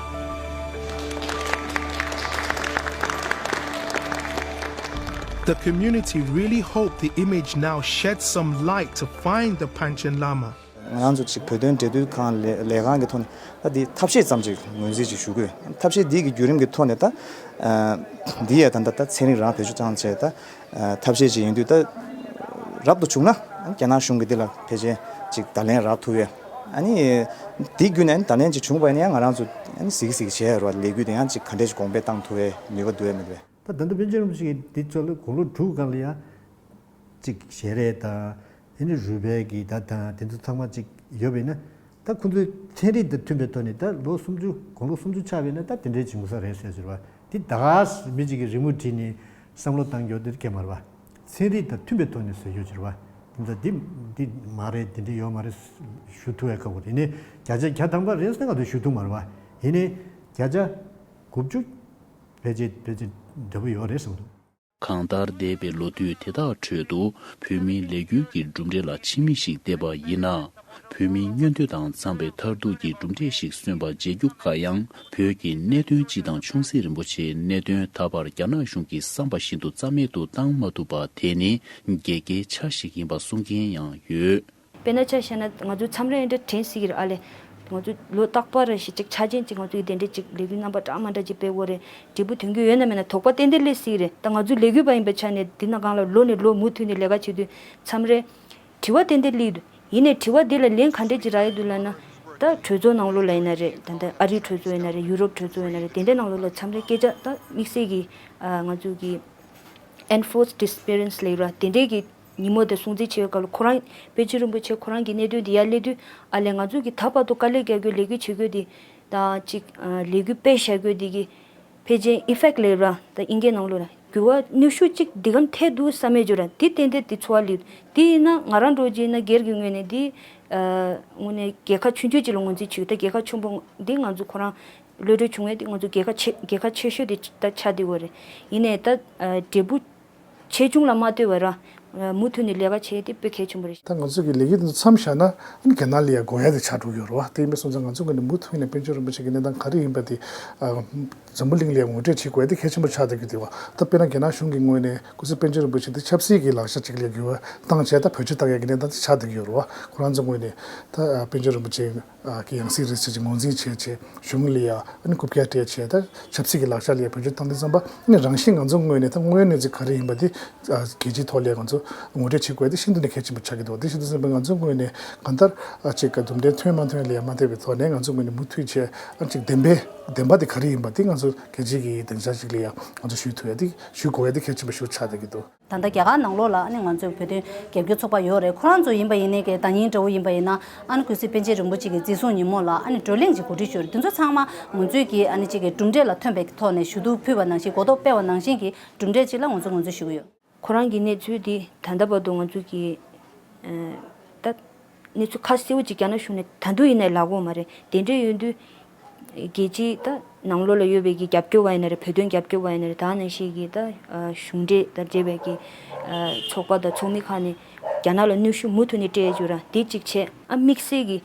The community really hope the image now sheds some light to find the Panchen Lama. ང་རང་ཚོ་ཅིག་བོད་དོན་འབྲེལ་མཐུད་ཁང་ལས་ལས་ཁང་གི་ཐོག་ནས་ད་འདི་ཐབས་ཤེས་ཙམ་ཅིག་ངོས་འཛིན་ཅིག་ཞུ་དགོས། ཐབས་ཤེས་འདི་གི་བརྒྱུད་རིམ་གྱི་ཐོག་ནས་ད་འདི་ཡ་ད་ད་ད་ཚན་རིག་རང་བེད་སྤྱོད་བཏང་བྱས་ད། ཐབས་ཤེས་ཅིག་ཡིན་དུས་ད་རབ་ཏུ་བྱུང་ན་རྒྱ་ནག་གཞུང་གིས་འདི་ལ་ཕལ་ཆེར་ཅིག་བརྡ་ལན་རག་ཐུབ་པས། ཨ་ནི་འདི་བརྒྱུད་ནས་བརྡ་ལན་ཅིག་བྱུང་བ་ཡིན་ན་ཡང་ང་རང་ཚོ་ཨ་ནི་གཟིགས་གཟིགས་བྱས་རོགས་ལས་འགུལ་དེ་ཡང་ཅིག་ག་འདྲས་ཅིག་གོང་འཕེལ་བཏང་ཐུབ་པའི་ནུས་པ་འདུག་པས་མི་འདུག་པས། ད་ད་ལྟ་པཎ་ཆེན་རིན་པོ་ཆེ་གིས་འདི་ཚོ་ལ་དགུང་ལོ་དྲུག་སྒང་ལ་ཡང་ཅིག་ཞལ་རས་དང་ཨ་ནི་རུས་སྦལ་གྱི་ད་དང་དེ་ཚོ་ཚང་མ་ཅིག་ཡོད་པ་ཡིན་ན། ད་ཁོང་ཚོའི་ཚན་རིག་དང་མཐུན་པའི་ཐོག་ནས་ད་ལོ་སུམ་ཅུ་དགུང་ལོ་སུམ་ཅུ་ཆགས་པ་ཡིན་ན་ད་དེ་འདྲའི་བྱུང་ས་རེད་ཟེར་ཟེར་བ་འདི་ད་ག་མི་གཅིག་གིས་རི་མོ་བྲིས་ནས་བསམ་བློ་བཏང་རྒྱུ་དེ་གལ་མ་རེད་བ། ཚན་རིག་དང་མཐུན་པའི་ཐོག་ནས་བཟོས་རྒྱུ་ཟེར་བ་འདི་ད་འདི་འདི་མ་རེད་འདི་འདྲ་ཡོད་མ་རེད་ཞུ་ཐུབ་པའི་ཁག་པོ་རེད། ཡིན་ནའི་བརྒྱ་ཆ་བརྒྱ་ཐམ་པ་རེད་ཟེར་ན་ང་ཚོས་ཞུ་ཐུབ་མ་རེད་བ། ཡིན་ནའི་བརྒྱ་ཆ་དགུ་བཅུ་ཕལ་ཆེར་ཕལ་ཆེར་འདྲ་པོ་ཡོད་རེད་བསམ་འདུག་གང་ལྟར་འདས་པའི་ལོ་དུས་དེ་དག་ཁྲོད་དུ་བོད་མིའི་ལས་འགུལ་གྱི་གྲུབ་འབྲས་ལ་ཕྱི་མིག་ཞིག་བལྟས་པ་ཡིན་ན། བོད་མིའི་མངོན་འདོད་དང་འཚམས་པའི་མཐར་ཐུག་གི་གྲུབ་འབྲས་ཤིག་སོན་པ་མཇལ་རྒྱུ་དཀའ་ཡང་། བོད་ཀྱི་གནད་དོན་སྤྱི་དང་ཆུང་སྲིད་རིན་པོ་ཆེའི་གནད་དོན་ད་བར་རྒྱ་ནག་གཞུང་གིས་བསམ་པ་བཞིན་དུ་རྩ་མེད་དུ་བཏང་མ་ཐུབ་པ་དེ་ནི་གེགས་ཀྱི་ཆ་ཞིག་ཡིན་པ་གསུང་མཁན་ཡང་ཡོད། དཔེར་ན་ཆ་བཞག་ན་ང་ཚོ་མཚམས་རེ་འདྲ་དྲན་སྲིད་ཀྱི་རེད་ཨ་ལས། ང་ཚོ་ལོ་རྟག་པར་རེ་ཞིག་ཅིག་ཆ་རྐྱེན་ཅིག་ང་ཚོ་ཡི་དེ་འདྲས་ཅིག་ལས་འགུལ་རྣམ་པ་འདྲ་མ་འདྲ་ཅིག་སྤེལ་དགོས་རེད། འབྲས་བུ་ཐོན་གྱི་ཡོད་ན་མེད་ན་དོགས་པ་ཏན་ཏན་སླེབས་སྲིད་ཀྱི་རེད། ད་ང་ཚོ་ལས་འགུལ་པ་ཡིན་པའི་ཆ་ནས་འདི་ན་གང་ལ་ལོ་ནས་ལོ་མུ་མཐུད་ནས་ལས་ཀ་བྱེད་དུས་མཚམས་རེ་དྲི་བ་ཏན་ཏན་སླེབས་འདུག་ཡིན་ནའི་དྲི་བ་འདི་ལ་ལན་ག་འདྲས་ཅིག་རག་ཡི་འདུག་ལབ་ན། ད་གྲོས་ཚོགས་ནང་ལོགས་ལ་ཡིན་ན་རེད། ད་ལྟ་ཨ་རིའི་གྲོས་ཚོགས་ཡིན་ན་རེད། ཡུ་རོབ་གྲོས་ཚོགས་ཡིན་ན་རེད། དེ་འདྲའི་ནང་ལོགས་ལ་མཚམས་རེ་སྐད་ཆ་ད་དམིགས་བསལ་གྱི་ང་ཚོ་གི་enforced disappearance ལབ་ར་དེ་འདྲའི་གི་ཉིན་མོ་དེ་སྲུང་བརྩི་བྱེད་པའི་སྐབས་ལ་ཁོ་རང་པཎ་ཆེན་རིན་པོ་ཆེ་ཁོ་རང་གི་གནད་དོན་དེ་ཡར་སླེབས་དུས་ཨ་ལས་ང་ཚོ་གི་ད་བར་དུ་དཀའ་ལས་རྒྱག་རྒྱུ་ལས་འགུལ་བྱེད་རྒྱུ་དེ་དང་ཅིག་ལས་འགུལ་སྤེལ་བཞག་རྒྱུ་དེ་གི་ཕལ་ཆེར་effect ལབ་ར་ད་ཨིན་སྐད་ནང་ལོགས་ལ་འགྱུར་བ་ནུས་ཤུགས་ཅིག་འདི་གམ་ཐེབས་འདུག་བསམ་མེད་འགྱུར་ར་དེ་ཏན་ཏན་དེ་ཚོར་བ་སླེབས། དེ་ཡིན་ན་ང་རང་འདྲ་བོ་ཅིག་ཡིན་ན་སྒེར་གྱི་ངོས་ནས་དེ་དངོས་གནས་རྒྱལ་ཁ་ཆུང་ཆུང་ཅིག་ལ་ངོས་འཛིན་བྱེད་ད་རྒྱལ་ཁ་ཆེན་པོ་འདི་ང་ཚོ་ཁོ་རང་གློད་གྲོལ་བྱུང་བས་དེ་ང་ཚོ་རྒྱལ་ཁ་ཆེ་རྒྱལ་ཁ་ཆེ་ཤོས་དེ་ད་ཆགས་བསྡད་ཡོད་རེད། ཡིན་ནའི་ད་འབྲས་བུ་ཆེ་ཆུང་ལ་མ་ལྟོས་པར་མུ་མཐུད་ནས་ལས་ཀ་བྱས་དེ་དཔེ་གལ་ཆེན་པོ་རེད། ད་ང་ཚོ་གི་ལས་འགུལ་འདི་མཚམས་བཞག་ན་ཨ་ནི་རྒྱ་ནག་ལ་ཡ་དགོས་ཡ་དེ་ཆགས་འགྲོ་གི་ཡོད་རེད་བ། དེ་ཡིན་པ་སོང་ཙང་ང་ཚོ་ངོས་ནས་མུ་མཐུད་ནས་པཎ་ཆེན་རིན་པོ་ཆེ་གི་གནས་སྟངས་ག་རེ་ཡིན་པ་དེ་འཛམ་བུ་གླིང་ལ་ཡ་ངོ་སྤྲོད་བྱེད་དགོས་ཡ་དེ་གལ་ཆེན་པོ་ཆགས་བསྡད་ཀྱི་འདུག་བ། ད་དཔེར་ན་རྒྱ་ནག་གཞུང་གི་ངོས་ནས་སྐུ་ཚེ་པཎ་ཆེན་རིན་པོ་ཆེ་དེ་ཆབ་སྲིད་ཀྱི་ལག་ཆ་ཅིག་ལ་འགྱུར་བ་བཏང་བྱས་ད་བེད་སྤྱོད་བཏང་ཡ་གི་གནས་སྟངས་དེ་ཆགས་བསྡད་ཀྱི་ཡོད་རེད་བ། ཁོ་རང་ཚོ་ངོས་ནས་ད་པཎ་ཆེན་རིན་པོ་ཆེ་གི་ཡང་སྲིད་རེད་ཟེར་གྱི་ངོས་འཛིན་བྱས་བྱས་གཞུང་ལ་ཡ་ཨ་ནི་རྐུབ་བཀྱག་སྤྲད་བྱས་ད་ཆབ་སྲིད་ཀྱི་ལག་ཆ་ལ་ཡ་བེད་སྤྱོད་བཏང་དུས་ཙམ་པ་ཨ་ནི་རང་བཞིན་ང་ཚོ་ངོས་ནས་ད་དངོས་ཡོད་གནས་ཚུལ་ག་རེ་ཡིན་པ་དེ་རྒྱལ་སྤྱིའི་ཐོག་ལ་ཡ་ང་ཚོ་ངོ་སྤྲོད་བྱེད་དགོས་དེ་ཤིན་ཏུ་ནས་གལ་ཆེན་པོ་ཆགས་ཀྱི་འདུག་དེ་ཤིན་ཏུ་ཟིན་པའི་ང་ཚོའི་ངོས་ནས་གང་ལྟར་ཅིག་ག་གྲུབ་འབྲས་ཐོན་མ་ཐོན་ལ་ཡ་མ་བལྟས་པའི་ཐོག་ནས་ང་ཚོའི་ངོས་ནས་མུ་མཐུད་བྱས་ཨ་ཅིག་བདེན་པའི་བདེན་པ་དེ་ག་རེ་ཡིན་པ་དེ་ང་ཚོ་རྒྱལ་སྤྱིའི་གི་སྡིངས་ཆ་ཅིག་ལ་ཡ་ང་ཚོ་ཞུ་ཐུབ་ཡ་དེ་ཞུ་དགོས་ཡ་དེ་གལ་ཆེན་པོ་ཞིག་ཆགས་བསྡད་ཀྱི་འདུག་ད་ལྟ་རྒྱ་གར་ནང་ལོགས་ལ་ཨ་ནི་ང་ཚོའི་བོད་དོན་རྒྱབ་སྐྱོར་ཚོགས་པ་ཡོད་རེད། ཁོ་རང་ཚོ་ཡིན་པ་ཡིན་ནའི་གི་ཟླ་ཉིན་འདྲ་བོ་ཡིན་པ་ཡིན་ན་ཨ་ནི་སྐུ་ཚེ་པཎ་ཆེན་རིན་པོ་ཆེ་གི་འཛིན་བཟུང་ཉིན་མོ་ལ་ཨ་ནི་བགྲོ་གླེང་ཅིག་གོ་སྒྲིག་ཞུས་རེད། དེ་ཚོ་ཚང་མ་ང་ཚོའི་གི་ཨ་ནི་ཅིག་གི་གྲུབ་འབྲས་ལ་ཐོན་པའི་ཐོག་ནས་ཞུ་གཏུག་ཕུལ་བ་ནང་བཞིན་གོ་རྟོགས་སྤེལ་བ་ནང་བཞིན་གྱི་གྲུབ་འབྲས་ཅིག་ལ་ང་ཚོ་ངོས་འཛིན་ཞུ་གི་ཡོད། ཁོ་རང་གི་གནས་ཚུལ་འདི་ད་ལྟ་བར་དུ་ང་ཚོ་གི་ད་ གནས་ཚུལ་ཁ་གསལ་བོ་ཅིག་རྒྱ་ནག་གཞུང་ནས་ད་དུང་ཡིན་ནའི་ལབ་ཀྱི་ཡོད་མ་རེད། དེ་འདྲ་ཡོད་དུས་རྒྱལ་སྤྱིའི་ད་ནང་ལོགས་ལ་ཡོད་པའི་གི་རྒྱབ་སྐྱོར་བ་ཡིན་ན་རེད། བོད་དོན་རྒྱབ་སྐྱོར་བ་ཡིན་ན་རེད། ད་ནང་བཞིན་གྱི་ད་གཞུང་འབྲེལ་དང་འབྲེལ་བའི་གི་ཚོགས་པ་དང་ཚོགས་མི་ཁག་ནས་རྒྱ་ནག་ལ་གནོན་ཤུགས་མུ་མཐུད་ནས་སྤྲད་ཡོད་ར། དེ་གཅིག་བྱས། ཨ་དམིགས་བསལ་གྱི་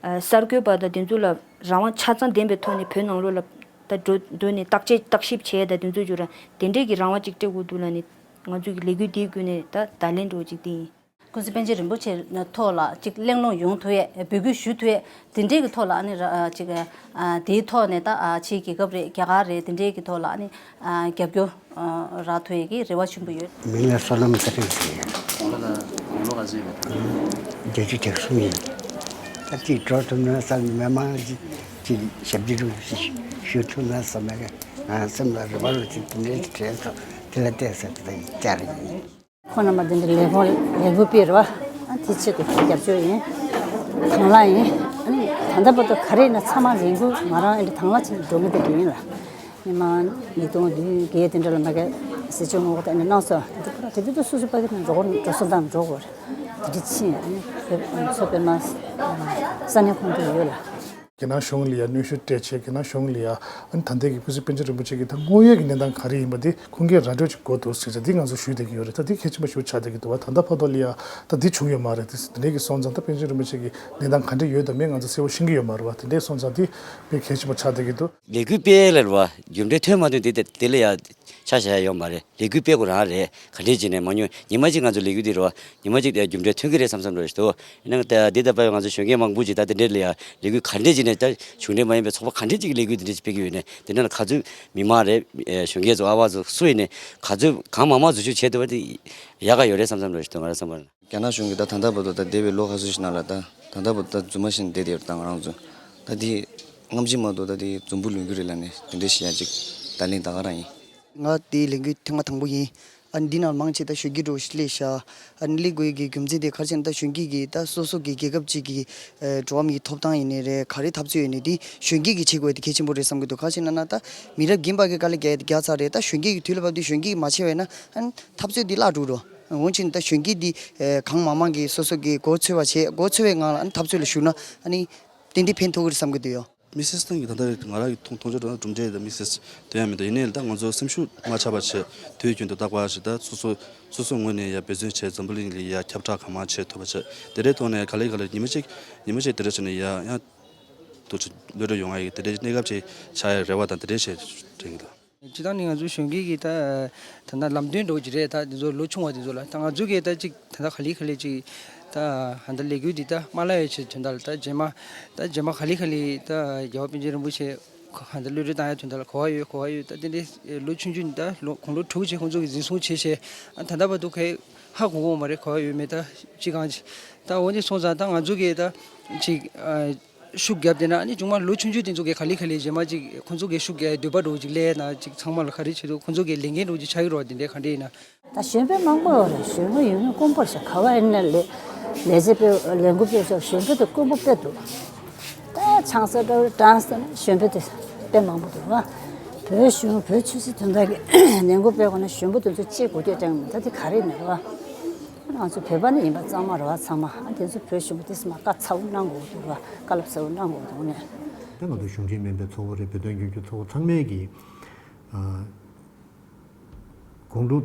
གསར་འགོད་པ་དང་དེ་ཚོ་ལ་རང་དབང་ཆ་ཚང་ལྡན་པའི་ཐོག་ནས་བོད་ནང་ལོགས་ལ་ད་འགྲོ་འགྲོ་ནས་བརྟག་དཔྱད་བརྟག་ཞིབ་བྱས་དང་དེ་ཚོ་ཡོད་ར། དེ་འདྲས་ཀྱི་རང་དབང་ཅིག་སྤྲད་དགོས་འདུག་ལབ་ནས་ང་ཚོ་གི་ལས་འགུལ་དེའི་བརྒྱུད་ནས་ད་བརྡ་ལན་འདྲ་བོ་ཅིག་དེ་ཡིན། ཀུན་གཟིགས་པཎ་ཆེན་རིན་པོ་ཆེ་ཐོག་ལ་ཅིག་གླེང་སློང་ཡོང་ཐུབ་ཡས། འབོད་སྐུལ་ཞུ་ཐུབ་ཡས། དེ་འདྲའི་གི་ཐོག་ལ་ཨ་ནི་ར་ཅིག་དེའི་ཐོག་ནས་ད་ཕྱིའི་རྒྱལ་ཁབ་རེད། རྒྱ་གར་རེད། དེ་འདྲའི་གི་ཐོག་ལ་ཨ་ནི་རྒྱབ་སྐྱོར་རག་ཐུབ་ཡས་ཀྱི་རེ་བ་ཆེན་པོ་ཡོད། མིང་ལ་བསོད་ནམས་ཚེ་རིང་ཟེར། ལོ་ལ་ལོ་ག་ཚོད་ཡོད་པས། བརྒྱད་ཅུ་གྱ་གསུམ་ཡིན། ད་ཅིག་འགྲོ་ཐུབ་ན་བསམ། མི་མང་ཅིག་ཅིག་ཞབས་ཕྱི་རུ་ཞུ་ཐུབ་ན་བསམ་ན། ང་སེམས་ལ་རེ་བ་རུ་ཅིག་དེ་འདྲའི་དྲན་སོང་། དེ་ལ་བལྟས་ཟེར་ཏེ་བཅར་ཡིན། ཁོང་རྣམ་པ་འདི་འདྲ་ལས་ཁུངས་ལས་འགུལ་སྤེལ་རེད་བ། ཨ་དེ་ཆེད་དུ་རྒྱབ་སྐྱོར་ཡིན། དང་བླངས་ཡིན། ཨ་ནི་ད་ལྟ་བར་དུ་ག་རེ་ཡིན་ན་ཚང་མ་ལས་འགུལ་ང་རང་ཨེ་འདྲ་དང་བླངས་བྱས་ནས་འགྲོ་མི་དེ་འདྲ་ཡིན་ལ། མི་མང་ཉིས་སྟོང་བདུན་བརྒྱད་དེ་འདྲ་ལ་མ་གི་ཟས་བཅད་ངོ་རྒོལ་དེ་འདྲ་གནང་སོང་། དེ་དུས་དེ་དུས་དུ་སོ་སོ་པ་གི་ནང་འགྲོ་འགྲོ་སོང་དང་འགྲོ་དགོས་རེད། དེ་འདྲ་ཕྱིན། ཨ་ནི་བོད་མཚོ་པདྨ་ས་གནས་ཁོངས་དུ་ཡོད་ལ། རྒྱ་ནག་གཞུང་ལ་ཡ་གནོན་ཤུགས་སྤྲད་བྱས། རྒྱ་ནག་གཞུང་ལ་ཡ་ཨ་ནི་ད་ལྟའི་གི་ཀུན་གཟིགས་པཎ་ཆེན་རིན་པོ་ཆེ་གི་ད་དངོས་ཡོད་ཀྱི་གནས་སྟངས་ག་རེ་ཡིན་པ་དེ་ཁུངས་སྐྱེལ་ར་སྤྲོད་ཅིག་དགོས་འདུག་ཟེར་ཅིག་འདི་ང་ཚོ་ཞུས་བསྡད་ཀྱི་ཡོད་རེད། ད་འདི་གལ་ཆེན་པོ་ཞིག་ཆགས་བསྡད་ཀྱི་འདུག་བ། ད་ལྟ་བར་དུ་ལ་ཡ་ད་འདི་བྱུང་ཡོད་མ་རེད། དེ་འདི་འདྲའི་གི་སོང་ཙང་ད་པཎ་ཆེན་རིན་པོ་ཆེ་གི་གནས་སྟངས་ག་འདྲ་ཡོད་དང་མེད་ང་ཚོ་གསལ་པོ་ཤེས་ཀྱི་ཡོད་མ་རེད་བ། དེ་འདྲའི་སོང་ཙང་འདི་དཔེ་གལ་ཆེན་པོ་ཆགས་བསྡད་ཀྱི་འདུག་ལས་འགུལ་སྤེལ་ལ་རེད་བ། རྒྱུ་འབྲས་ཐོན་མ་ཐོན་དེ་དེ་དེ་ལ་ཡ་ཆ་བཞག་ཡ་ཡོད་མ་རེད། ལས་འགུལ་སྤེལ་དགོས་རང་རེད། ག་འདྲས་བྱས་ནས་མ་ཉོ། ཉི་མ་གཅིག་ང་ཚོ་ལས་འགུལ་འདི་རེད་བ། ཉི་མ་གཅིག་དེ་རྒྱུ་འབྲས་ཐོན་གྱི་རེད་བསམ་བསམ་རེད་འདུག་ཡིན་ནའང་ད་འདི་ལྟ་བུ་ང་ཚོ་གཞོན་སྐྱེས་མང་པོ་ཅིག་ད་དེ་འདྲས་ལ་ཡ་ལས་འགུལ་ག་འདྲས་བྱས་ནས་ད་གཞུང་འབྲེལ་མ་ཡིན་པའི་ཚོགས་པ་ག་འདྲས་ཅིག་གི་ལས་འགུལ་འདི་འདྲས་ཅིག་སྤེལ་གྱི་ཡོད་ནས། དེ་འདྲ་ལ་ག་ཚོད་མི་མང་རེད། གཞོན་སྐྱེས་ཚོ་ཨ་བ་ཚོ་སུ་ཡིན་ནས་ག་ཚོད་གང་མང་མང་འཛུལ་ཞུགས་བྱས་ཐུབ་པ་དེ་ཡག་ག་ཡོད་རེད་བསམ་བསམ་རེད་འདུག་ང་རང་བསམ་པར། རྒྱ་ནག་གཞུང་གིས་ད་ད་ལྟ་བར་དུ་ད་འདས་པའི་ལོ་ཁ་ཤས་ཤིག་ནང་ལ་ད་ད་ལྟ་བར་དུ་ད་རྫུན་མ་བཤད་བསྡད་དེ་ཡོད་རེད། ད་ང་རང་ཚོ་ད་དེ་རྔམ་བརྗིད་མ་གཏོགས་ད་དེ་རྫུན་པོ་ལུས་རྒྱུ་རེད་ལབ་ནས་དེ་འདྲ་བཤད་ཡ་ཅིག་བརྡ་ལན་ད་ག་རང་ཡིན། ང་དེའི་ལས་འགུལ་ཐེངས་མ་དང་པོ་ཡིན། ཨ་ནི་འདི་ནང་མང་ཆེ་ད་གཞོན་སྐྱེས་འདྲ་བོ་ཞིག་སླེབས་ཤག་ཨ་ནི་སླེབས་དགོས་ཀྱི་རྒྱུ་མཚན་དེ་ག་རེ་ཟེར་ན། ད་གཞོན་སྐྱེས་ཀྱིས་ད་སོ་སོ་གི་རྒྱལ་ཁབ་ཅིག་གི་ཨ་འགྲོ་བ་མིའི་ཐོབ་ཐང་ཡིན་ནའི་རེད། ག་རེ་འཐབ་རྩོད་ཡིན་ནའི་དེ་གཞོན་སྐྱེས་ཀྱིས་བྱེད་དགོས་དེ་གལ་ཆེན་པོ་རེད་བསམ་གྱི་འདུག་ག་རེ་ཟེར་ན་ན་ད་མི་རབས་རྒན་པ་གིས་དཀའ་ལས་རྒྱག་རྒྱག་ཚར་རེད། ད་གཞོན་སྐྱེས་ཀྱི་དུས་ལ་བབས་དུས་གཞོན་སྐྱེས་ཀྱིས་མ་བྱས་པ་ཡིན་ན་ཨ་ནི་འཐབ་རྩོད་འདི་བརླག་འགྲོ་འགྲོ། འོན་ཀྱང་ད་གཞོན་སྐྱེས་འདི་ཨེ་གང་མང་མང་གིས་སོ་སོ་གི་མགོ་ཚོས་པ་བྱས། མགོ་ཚོས་པའི་ངང་ལ་ཨ་ནི་འཐབ་རྩོད་ལ་ཞུགས་ན་ཨ་ནི་ཏན་ཏན་ཕན་ཐོགས་ཀྱི་རེད་བསམ་གྱི་འདུག་ཡ། དམིགས་བསལ་སྟེང་གི་ད་ལྟ་ང་རང་གི་མཐོང་མཐོང་ཆོས་འགྲོ་ན་གྲུབ་འབྲས་དང་དམིགས་བསལ་དོན་ཡང་མི་འདུག་ཡིན་ནའི་ད་ང་ཚོ་སེམས་ཤུགས་མ་ཆག་པ་བྱས། དུས་རྒྱུན་དུ་རྟག་པར་ཞིག་ད་སོ་སོ་སོ་སོའི་ངོས་ནས་ཡ་འབད་བརྩོན་བྱས། འཛམ་བུ་གླིང་ལ་ཡ་ཁྱབ་བསྒྲགས་གང་མང་བྱེད་ཐུབ་པ་བྱས། དེ་འདྲའི་ཐོག་ནས་ག་ལེ་ག་ལེ་ཉི་མ་གཅིག་ཉི་མ་གཅིག་དེ་འདྲ་བྱས་ནས་ཡ་ཡང་དུ་ཆུ་བློ་གྲོས་ཡོང་བ་ཡི་དེ་འདྲའི་གནས་སྐབས་ཅིག་ཆགས་ཡ་རེ་བ་དང་དེ་འདྲའི་བྱས་དྲན་གྱི་འདུག་སྤྱིར་བཏང་ནི་ང་ཚོ་གཞོན་སྐྱེས་ཀྱི་ད་ད་ལྟ་ལམ་སྟོན་འདྲ་བོ་ཅིག་རེད། ད་འདི་ཚོ་ལོ་ཆུང་བ་འདི་ཚོ་ལ་ད་ང་ཚོ་གིས་ད་ཅིག་ད་ལྟ་ག་ལེ་ག་ལེ་ཅིག་ད་ཧ་ད་ལས་འགུལ་འདི་ད་མ་བརླག་ཡ་ཆེད་དོན་དག་ལ་ད་རྗེས་མ་ད་རྗེས་མ་ག་ལེ་ག་ལེ་ད་རྒྱལ་བ་པཎ་ཆེན་རིན་པོ་ཆེ་ཧ་ད་བློ་གྲོས་བཏང་ཡ་དོན་དག་ལ་གོ་བ་ཡོད། གོ་བ་ཡོད། ད་དེ་འདྲའི་ལོ་ཆུང་ཆུང་ད་ལོ་དགུང་ལོ་དྲུག་ཅིག་ཁོང་ཚོ་གིས་འཛིན་བཟུང་བྱས་བྱས་ཨ་ད་ལྟ་བར་དུ་གས་ཧ་གོ་གོ་མ་རེད། གོ་བ་ཡོད་མེད་ད་ཅི་གང་ཅི་ད་འོ་འདི་སོང་ཙང་ད་ང་ཚོ་གིས་ད་ཅིག་ཨ། ཤུགས་བརྒྱབ་བསྡད་ན་ཨ་ནི་ཅུང་མ་ལོ་ཆུང་ཆུང་དེ་ཚོ་གིས་ག་ལེ་ག་ལེ་རྗེས་མ་ཅིག་ཁོང་ཚོ་གིས་ཤུགས་རྒྱག་ཡའི་འདོད་པ་འདྲ་བོ་ཅིག་སླེབས་ན་ཅིག་ཚང་མ་ལ་ག་རེ་བྱེད་འདུག་ཁོང་ཚོ་གིས་ལས་འགན་འདྲ་བོ་ཅིག་ཆགས་ཀྱི་རེད་བ། དེ་འདྲའི་ག་འདྲ་ཡིན་ན། ད་གཞོན་པ་མང་པོ་ཡོད་རེད། གཞོན་པ་ཡོད་མེད་དཀོན་པོ་རེད་ཤག་ག་བ་ཡིན་ན་ལས་ལས་བྱེད་སྤེལ་ལས་འགུལ་སྤེལ་ཤག་གཞོན་པ་དེ་དཀོན་པོ་དཔེ་འདུག་ད་ཆང་ས་འདྲ་བོ་གྲངས་ཟེར་ན་གཞོན་པ་དེ་དཔེ་མང་པོ་འདུག་བ། བོད་གཞུང་བོད་ཆོས་སྲིད་དོན་དག་གི་ལས་འགུལ་སྤེལ་དགོས་ན་གཞོན་པ་དེ་ཚོ་གཅིག་དགོས་དེ་ཅང་མི་འདུག་ད་དེ་ག་རེ་མེད་རེད་བ། ང་ཚོ་བོད་པ་ནི་ཡིན་པ་གཙང་མ་རེད་བ། ཚང་མ་ཨ་དེ་ཚོ་བོད་གཞུང་གིས་དེ་ཚོ་མ་བཀའ་ཚ་བོ་གནང་དགོས་འདུག་བ། བཀའ་སློབ་ཚ་བོ་གནང་དགོས་འདུག་ནས། ད་ང་ཚོ་གཞུང་འབྲེལ་མིན་པའི་ཚོགས་པ་རེད། བོད་དོན་རྒྱབ་སྐྱོར་ཚོགས་པ་རེད། བོད་དོན་རྒྱབ་སྐྱོར་ཚོགས་པ་ཚང་མས་ཀྱིས་ཨ་དགུང་ལོ་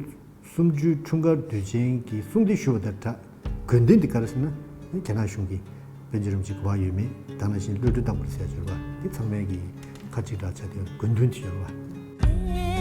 སུམ་ཅུའི་འཁྲུངས་སྐར་དུས་ཆེན་གྱི་གསུང་འདི་ཞུ་བ་དང་སྦྲགས་དགོས་འདུན་འདི་ག་རེ་ཟེར་ན། རྒྱ་ནག་གཞུང་གིས་པཎ་ཆེན་རིན་པོ་ཆེ་གོ་བ་ཡོད་མེད་དང་ནང་བཞིན་བློ་གྲོས་བཏང་དགོས་ཟེར་ཡ་ཅིག་ཡོད་རེད་བ། འདི་ཚང་མས་ཀྱིས་ཁ་གཅིག་གྲགས་ཆགས་ཏེ་དགོས་འདུན་དེ་ཡོད་རེད་བ།